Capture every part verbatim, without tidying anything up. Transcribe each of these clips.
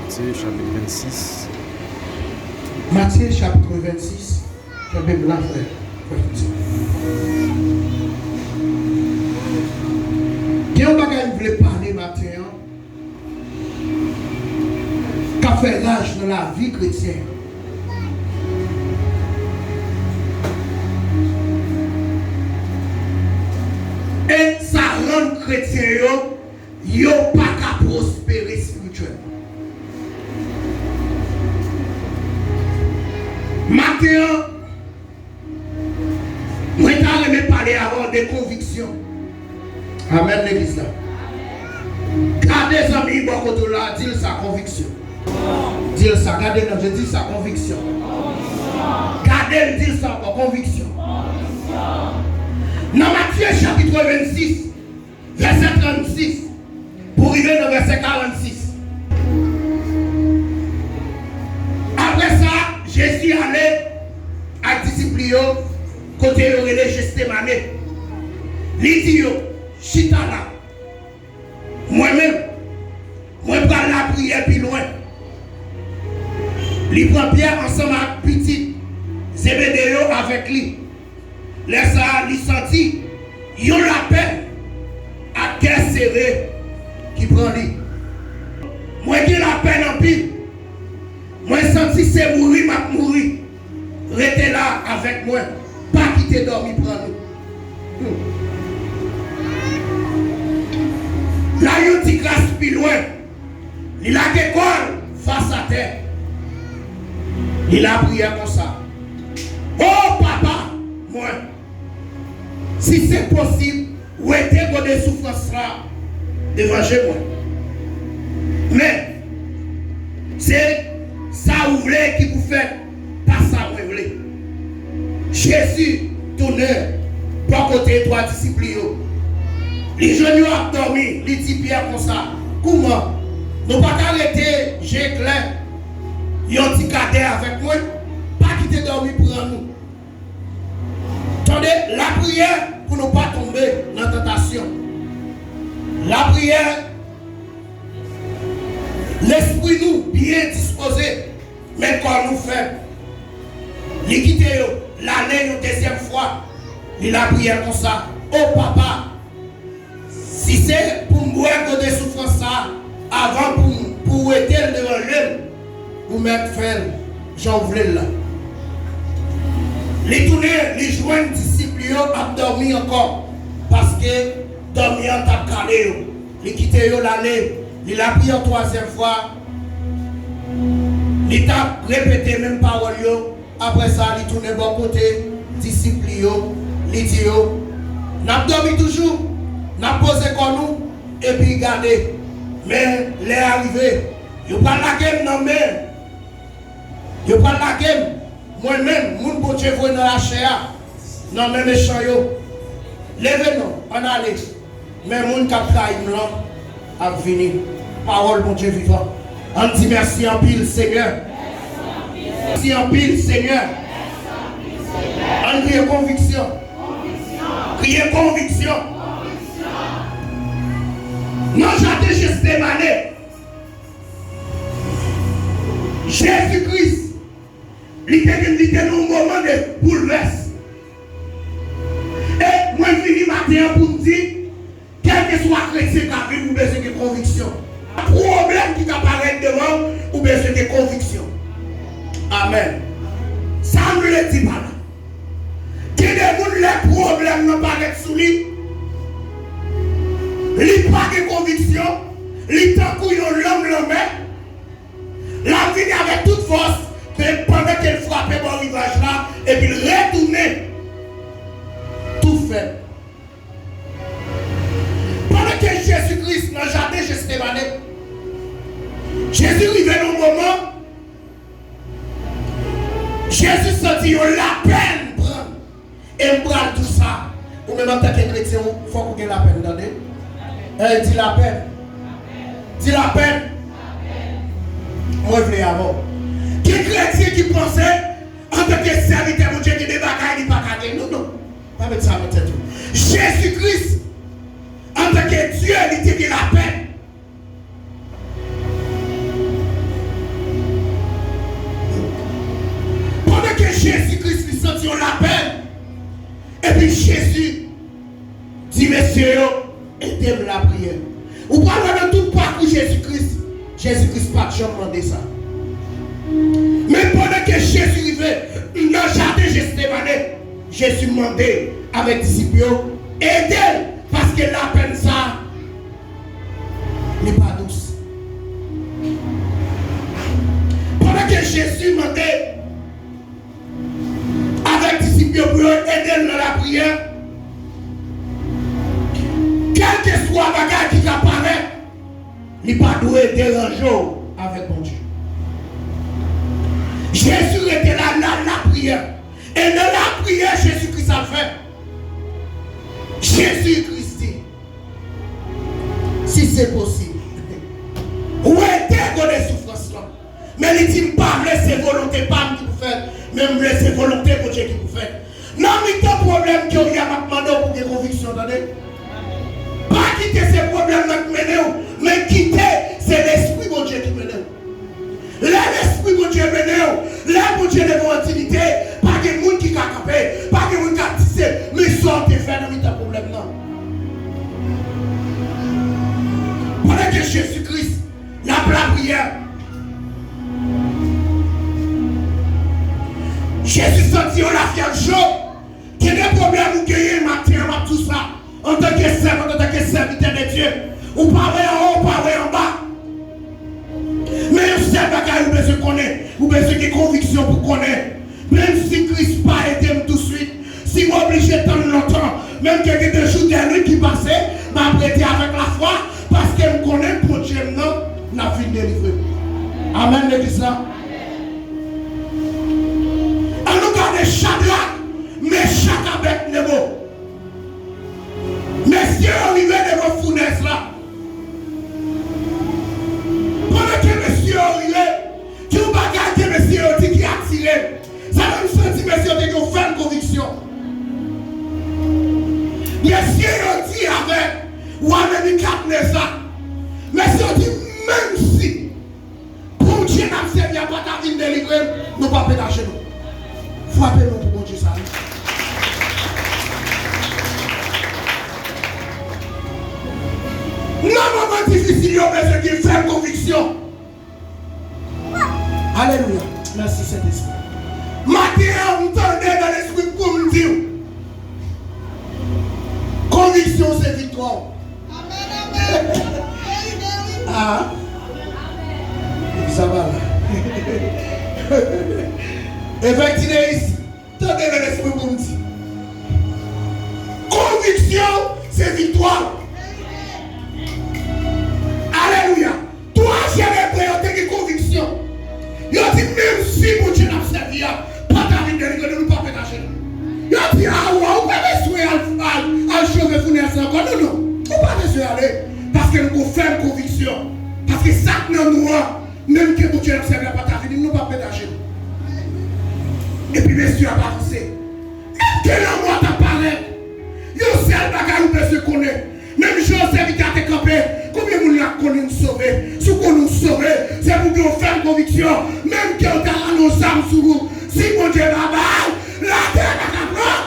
Matye, chapit vennsis. Matye, chapit vennsis. Kenbe m la, frè. Frè Fritz. Gen yon bagay m vle pale maten an k ap fè raj nan lavi kretyen. E sa rann kretyen yo, yo pa ka pwospere espirityèlman. Maten an, mwen ta renmen pale avè w de konviksyon. Amèn, legliz la. Gade zanmi bò kote w la, di l sa, konviksyon. Di l sa, gade nan je, di sa, konviksyon. Gade l, di l sa ankò, konviksyon. Nan Matye chapit vennsis, vèsè trannsis pou rive nan vèsè karannsis. Apre sa, Jezi ale ak disip li yo kote yo rele Jestemane. Li di yo, "Chita la. Mwen menm, mwen pral lapriyè pi lwen." Li pran Pyè ansanm ak pitit Zebede yo avèk li. Lè sa a, li santi yon lapèn ak kè sere ki pran li. "Mwen gen lapèn anpil. Mwen santi se mouri m ap mouri. Rete la avèk mwen. Pa kite dòmi pran nou." Hmm. L al yon ti kras pi lwen. Li lage kò l fas atè. Li lapriyè konsa, "O Papa mwen, si se posib, wete gode soufrans la devan je mwen. Men, se sa ou vle ki pou fèt, pa sa mwen vle." Jezi tounen bò kote twa disip li yo. Li jwenn yo ap dòmi, li di Pyè konsa, "Kouman? Nou pa ka rete je klè yon ti kadè avèk mwen? Pa kite dòmi pran nou." Tande, lapriyè pou nou pa tonbe nan tantasyon. Lapriyè, lespri nou byen dispoze, men kò nou fèb. Li kite yo, l ale yon dezyèm fwa. Li lapriyè konsa, "O Papa, si se pou m bwè gode soufrans sa a avan pou m, pou w wete l devan je m, ou mèt fè l jan w vle l la." Li tounen, li jwenn disip li yo ap dòmi ankò, paske dòmi an t ap kale yo. Li kite yo, l ale, li lapriyè yon twazyèm fwa, li t ap repete menm pawòl yo. Apre sa, li tounen bò kote disip li yo, li di yo, "N ap dòmi toujou, n ap poze kò nou, epi gade, men lè a rive, yo pral lage m nan men, yo pral lage m, mwen menm, moun Bondye voye nan lachè a, nan men mechan yo. Leve non, ann ale." Men moun k ap trayi m lan ap vini. Pawòl Bondye vivan. Ann di, "Mèsi anpil, Senyè." Mèsi anpil, Senyè. Ann kriye, "Konviksyon." Kriye, "Konviksyon." Nan jaden Jestemane, Jezi Kris, li te gen, li te nan yon moman de boulvès. E mwen vini maten an pou m di, kèlkeswa kretyen k ap viv, ou bezwen gen konviksyon. Pwoblèm ki ka parèt devan w, ou bezwen gen konviksyon. Amèn. Sa m vle di pa la. Gen de moun, lè pwoblèm nan parèt sou li, li pa gen konviksyon, li tankou yon lanm lanmè, l ap vini avèk tout fòs, men pandan ke l frape bò rivaj la, epi l retounen tou fèb. Pandan ke Jezi Kris nan jaden Jestemane, Jezi rive nan yon moman, Jezi santi yon lapèn pran l. E m pral di w sa, ou menm antanke kretyen, ou, fòk ou gen lapèn, tande. Ey, di lapèn. Di lapèn. Mwen vle avè w. Gen kretyen ki panse, antanke sèvitè Bondye, gen de bagay li pa ka gen. Non, non. Pa met sa nan tèt ou. Jezi Kris, antanke Dye, li te gen lapèn. Ou pral wè nan tout pakou Jezi Kris, Jezi Kris pa t janm mande sa. Men pandan ke Jezi rive nan jaden Jetsemane, Jezi mande avèk disip yo, ede l, paske lapenn sa a, li pa dous. Pandan ke Jezi mande avèk disip yo pou yo ede l nan lapriyè, kèlkeswa bagay ki ka parèt, li pa dwe deranje w avèk Bondye. Jezi rete la nan lapriyè. E nan lapriyè, Jezi Kris al fè. Jezi Kris di, si se posib, rete kote soufrans lan. Men li di, m pa vle se volonte pa m ki pou fèt, men m vle se volonte Bondye ki pou fèt. Nan mitan pwoblèm ke w ye a, m ap mande w pou gen konviksyon, tande. Pa kite se pwoblèm nan k mennen w, men kite se Lespri Bondye ki mennen w. Lè Lespri Bondye mennen w, lè Bondye leve w an diyite, pa gen moun ki ka kanpe, pa gen moun k ap di se, men sa w te fè nan mitan pwoblèm nan. Pandan ke Jezi Kris N ap lapriyè. Jezi santi yon lafyèv cho. Gen de pwoblèm ou genyen maten an, m ap di w sa. Antanke sèv, antanke sèvitè de Dye, ou pa wè anwo, ou pa wè anba. Men yon sèl bagay ou bezwen konnen, ou bezwen gen konviksyon pou konnen. Menm si Kris pa ede m touswit, si m oblije tann lontan, menm ke gen de jou, de nuit ki pase, m ap rete avèk lafwa, paske m konnen Bondye m nan, l ap vin delivre m. Amèn, legliz la. Ann nou gade Chadrak, Mechak, Abèdnego. Mesye yo rive devan founès la. Pandan ke mesye yo rive, gen yon bagay ke mesye yo di ki atire m. Sa fè m santi mesye yo te gen yon fèm konviksyon. Mesye yo di avèk wa Nebikadneza, mesye yo di, menm si Bondye n ap sèvi a pa ta vin delivre m, nou p ap pete ajenou. Frape men w pou Bondye sa, wi. Nan moman difisil yo, bezwen gen fèm konviksyon. Alelouya. Mèsi, Sentespri. Maten an, m tande nan lespri m pou m di w, konviksyon se viktwa w. Amèn, amèn. Vérité, wi. Ah. Epi sa pa la. Evèk Tineis, tande nan lespri pou m di. Konviksyon se viktwa. Alelouya. Twa jèn ebre yo te gen konviksyon. Yo di, menm si Bondye n ap sèvi a pa ta vin delivre nou, nou p ap pete ajenou. Yo di, awa, ou pa bezwen al, al, al chove founès la ankò, non, non. Ou pa bezwen ale. Paske nou gon fèm konviksyon. Paske sa k nan nou an, menm ke Bondye n ap sèvi a pa ta vini, nou p ap pete ajenou. Epi mesye ap avanse. Menm ke lanmò t ap parèt, yon sèl bagay ou bezwen konnen, menm jan sèvitè a te kanpe, konbyen moun la k konnen n sove? Si w konnen w sove, se pou gen yon fèm konviksyon, menm ke yo ta rale yon zam sou ou, si Bondye pa ba w, latè pa ka pran.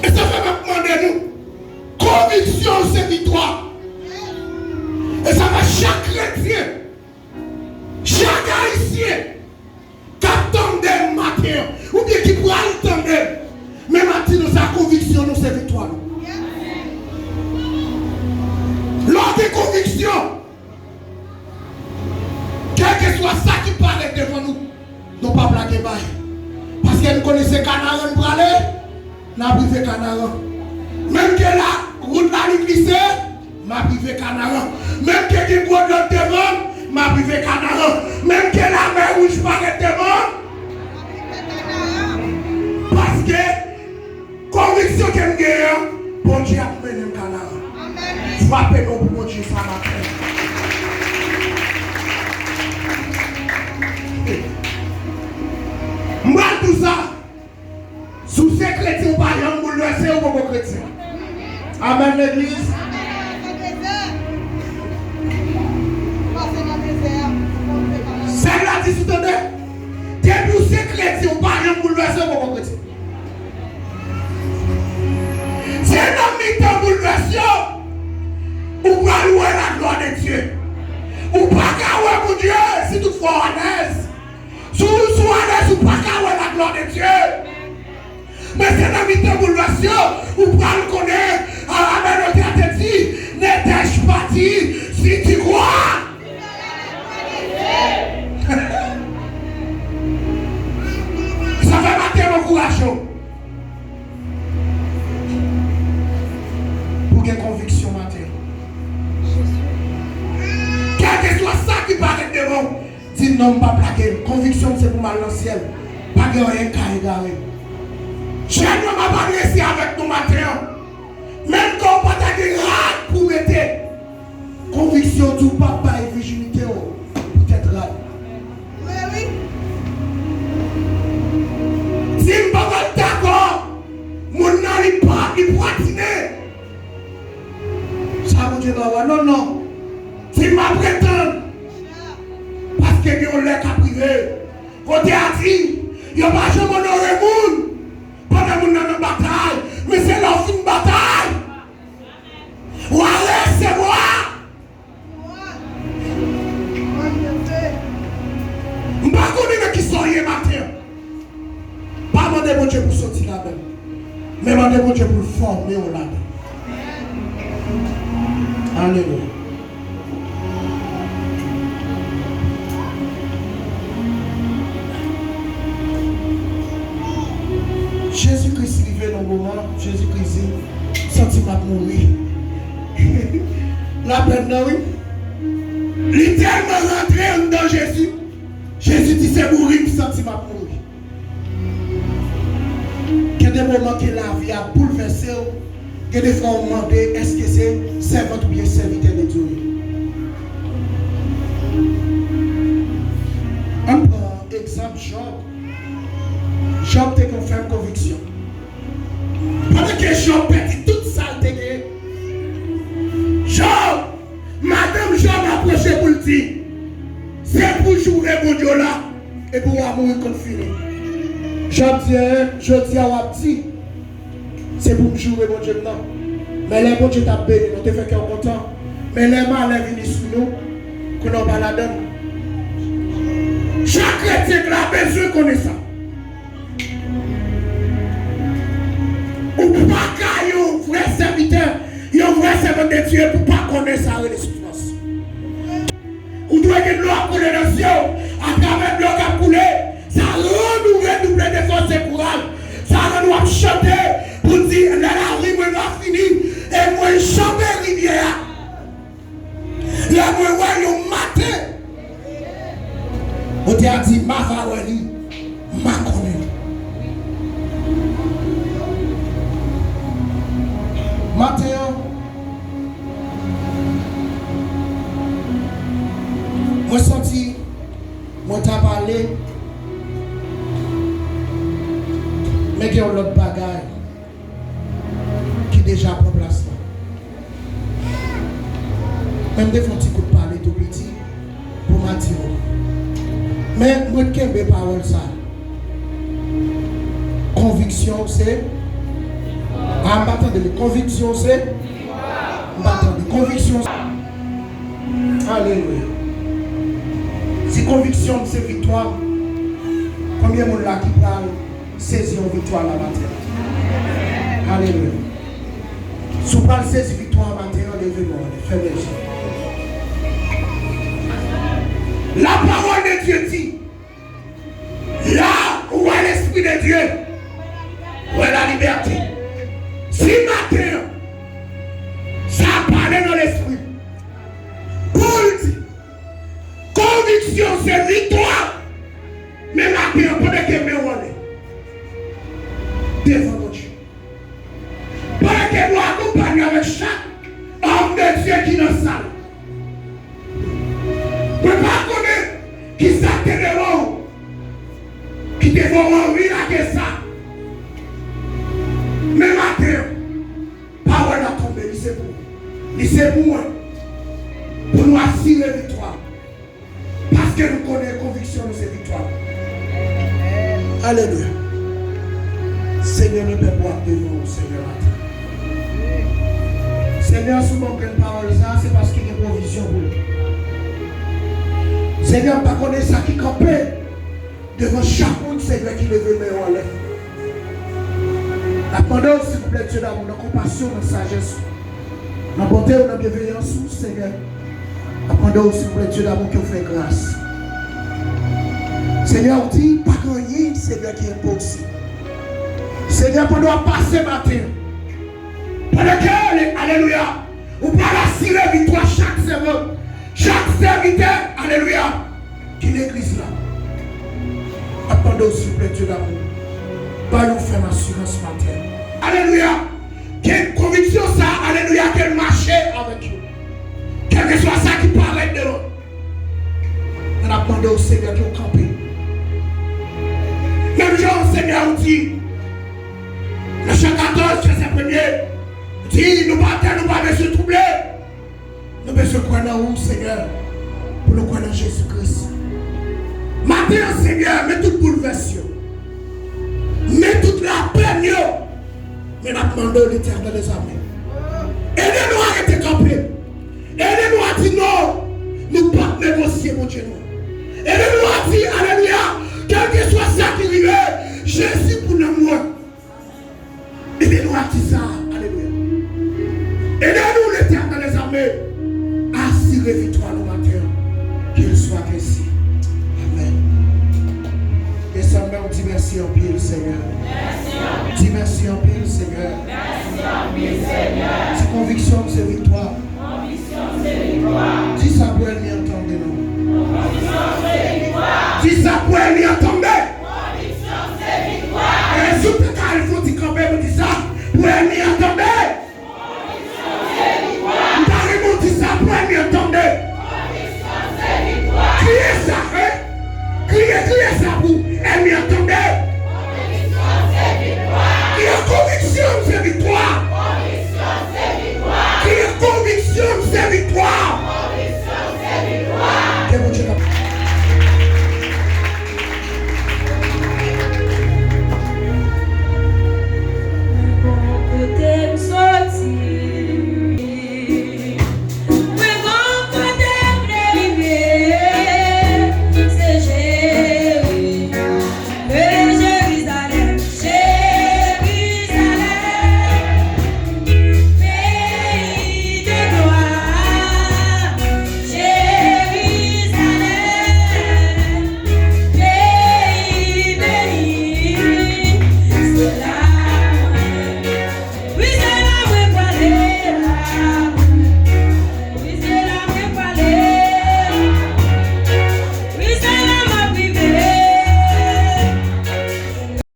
E sa fè m ap mande nou, konviksyon se viktwa. E sa fè chak kretyen, chak ayisyen k ap tande m maten an, oubyen ki pral tande m, men m ap di nou sa, konviksyon nou se viktwa nou. Lè w gen konviksyon, kèlkeswa sa ki parèt devan nou, nou p ap lage bay. Paske n konnen se Kanaran n prale, n ap rive Kanaran. Menm ke la, wout la li glise, m ap rive Kanaran. Menm ke gen gwo dlòt devan m, m ap rive Kanaran. Menm ke lamè wouj parèt devan m, paske konviksyon ke m genyen an, Bondye ap mennen m Kanaran. Frape non pou Bondye sa maten. M pral di w sa, si w se kretyen, ou pa janm boulvèse, ou poko kretyen. Amèn, legliz. Sèl la di, si w tande, depi w se kretyen, ou pa janm boulvèse, ou poko Men se nan mitan boulvès yo, ou pral konnen, a, Amèn, Otè a te di, ne t'ai-je pas dit, si tu crois. Sa fè maten m ankouraje w pou gen konviksyon maten. Kèlkeswa sa ki parèt devan w, di, "Non, m p ap lage l. Konviksyon m se pou m al nan syèl. Pa gen anyen k ka egare m." Jèn yo, m ap adrese avèk nou maten an. Menm ke w pa ta gen rad pou mete, konviksyon di w p ap bay vijinite w poutèt rad. Di, "M pa pral dakò moun nan li pa, li pwatine." Sa Bondye ba w a, non, non. Di, "M ap ret tann." Paske gen yon lè k ap rive kote a di, "Yo pa janm onore moun pandan moun nan nan batay, men se lè w fin batay, w a resevwa." M pa konnen nan kisa w ye maten an. Pa mande Bondye pou soti ladan l, men mande Bondye pou l fòme w ladan l. Alelouya. Jezi Kris rive nan moman, Jezi Kris di, "M santi m ap mouri." Lapèn nan, wi. Li tèlman rantre anndan Jezi, Jezi di, "Se mouri m santi m ap mouri." Gen de moman ke lavi a boulvèse w, gen de fwa w mande, "Èske se sèvant oubyen sèvitè de Dye w ye?" Ann pran egzanp Jòb. Jòb te gen yon fèm konviksyon. Pandan ke Jòb pèdi tout sa l te genyen, Jòb, madanm Jòb apwoche pou l di, "Se pou joure Bondye w la, epi w a mouri kont fini." Jòb di, "Jodi a w ap di, 'Se pou m joure Bondye m nan.'" Men lè Bondye t ap beni nou, te fè kè w kontan. Men lè malè vini sou nou, kounye a w pa ladan l. Chak kretyen la bezwen konnen sa. Ou pa ka yon vrè sèvitè, yon vrè sèvant de Dye pou pa konnen sa rele soufrans. Ou dwe gen dlo ap koule nan zye w, atravè dlo k ap koule, sa rann ou redouble de fòs e kouraj. Sa rann w ap chante pou di, "Lè lavi mwen va fini, e mwen janbe rivyè a." Lè mwen wè yon maten, Bondye a di, "M a va wè li, m a konnen li." Maten an, mwen santi mwen ta pale, men gen yon lòt bagay ki deja pran plas la. Men m te fè yon ti kout pale tou piti pou m atire w. Men mwen kenbe pawòl sa. Konviksyon w se. A, m pa tande li. Konviksyon w se. M pa tande. Konviksyon w se. Alelouya. Si konviksyon m se viktwa, konbyen moun la ki pral sezi yon viktwa la maten an? Alelouya. Si w pral sezi viktwa a maten an, leve men w anlè, fèmen je w. La parole de Dieu dit, là où est l'Esprit de Dieu, où est la liberté. Si maten an, sa pale nan lespri pou l di, konviksyon se viktwa, men maten an, pandan ke men w anlè, devan Bondye. Pandan ke nou akonpanye avèk chak òm de Dye ki nan sal. Mwen pa konnen ki sa k te devan w, ki te fè w anvi lage sa. Men maten an, pawòl la tonbe, li se pou ou. Li se pou mwen. Pou nou asire viktwa. Paske nou konnen konviksyon nou se viktwa. Alelouya. Senyè, men pèp ou ap devan ou, Senyè, maten. Senyè, si w ban m grenn pawòl sa, se paske gen pwovizyon pou nou. Senyè, m pa konnen sa ki kanpe devan chak moun, Senyè, ki leve men yo anlè. Mande w, silvouplè, Dye damou, nan konpasyon w, nan sajès ou, nan bonte w, nan byenveyans ou, Senyè. N ap mande w, silvouplè, Dye damou, ke w fè gras. Senyè, ou di, pa gen anyen, Senyè, ki enposib. Senyè, pandan w ap pase maten, pandan ke, alelouya, ou pral asire viktwa chak sèvant, chak sèvitè, alelouya, ki legliz la. N ap mande w, silvouplè, Dye damou, ba yo fèm asirans maten. Alelouya! Ke konviksyon sa, alelouya, ke l mache avèk yo. Kèlkeswa sa ki parèt devan. N ap mande w, Senyè, ke w kanpe. Menm jan, Senyè, ou di, nan Jan katòz, vèsè premye, ou di, nou pa atè, nou pa bezwen twouble. Nou bezwen kwè nan ou, Senyè, pou nou kwè nan Jezi Kris. Maten an, Senyè, men tout boulvès yo. Men tout lapenn yo. Men n ap mande w, Letènèl dèzame, ede nou a rete kanpe. Ede nou a di non. Nou p ap negosye Bondye nou. Ede nou a di, alelouya, kèlkeswa sa ki rive, Jezi pou nanm mwen. Ede nou a di sa, alelouya. Ede nou, Letènèl dèzame, asire viktwa nou maten an. Qu'il soit ainsi. Amèn. Desann men w, di mèsi anpil, Senyè. Di mèsi anpil, Senyè. Di konviksyon m se viktwa. Di sa pou ènmi an tande non. Di sa pou ènmi an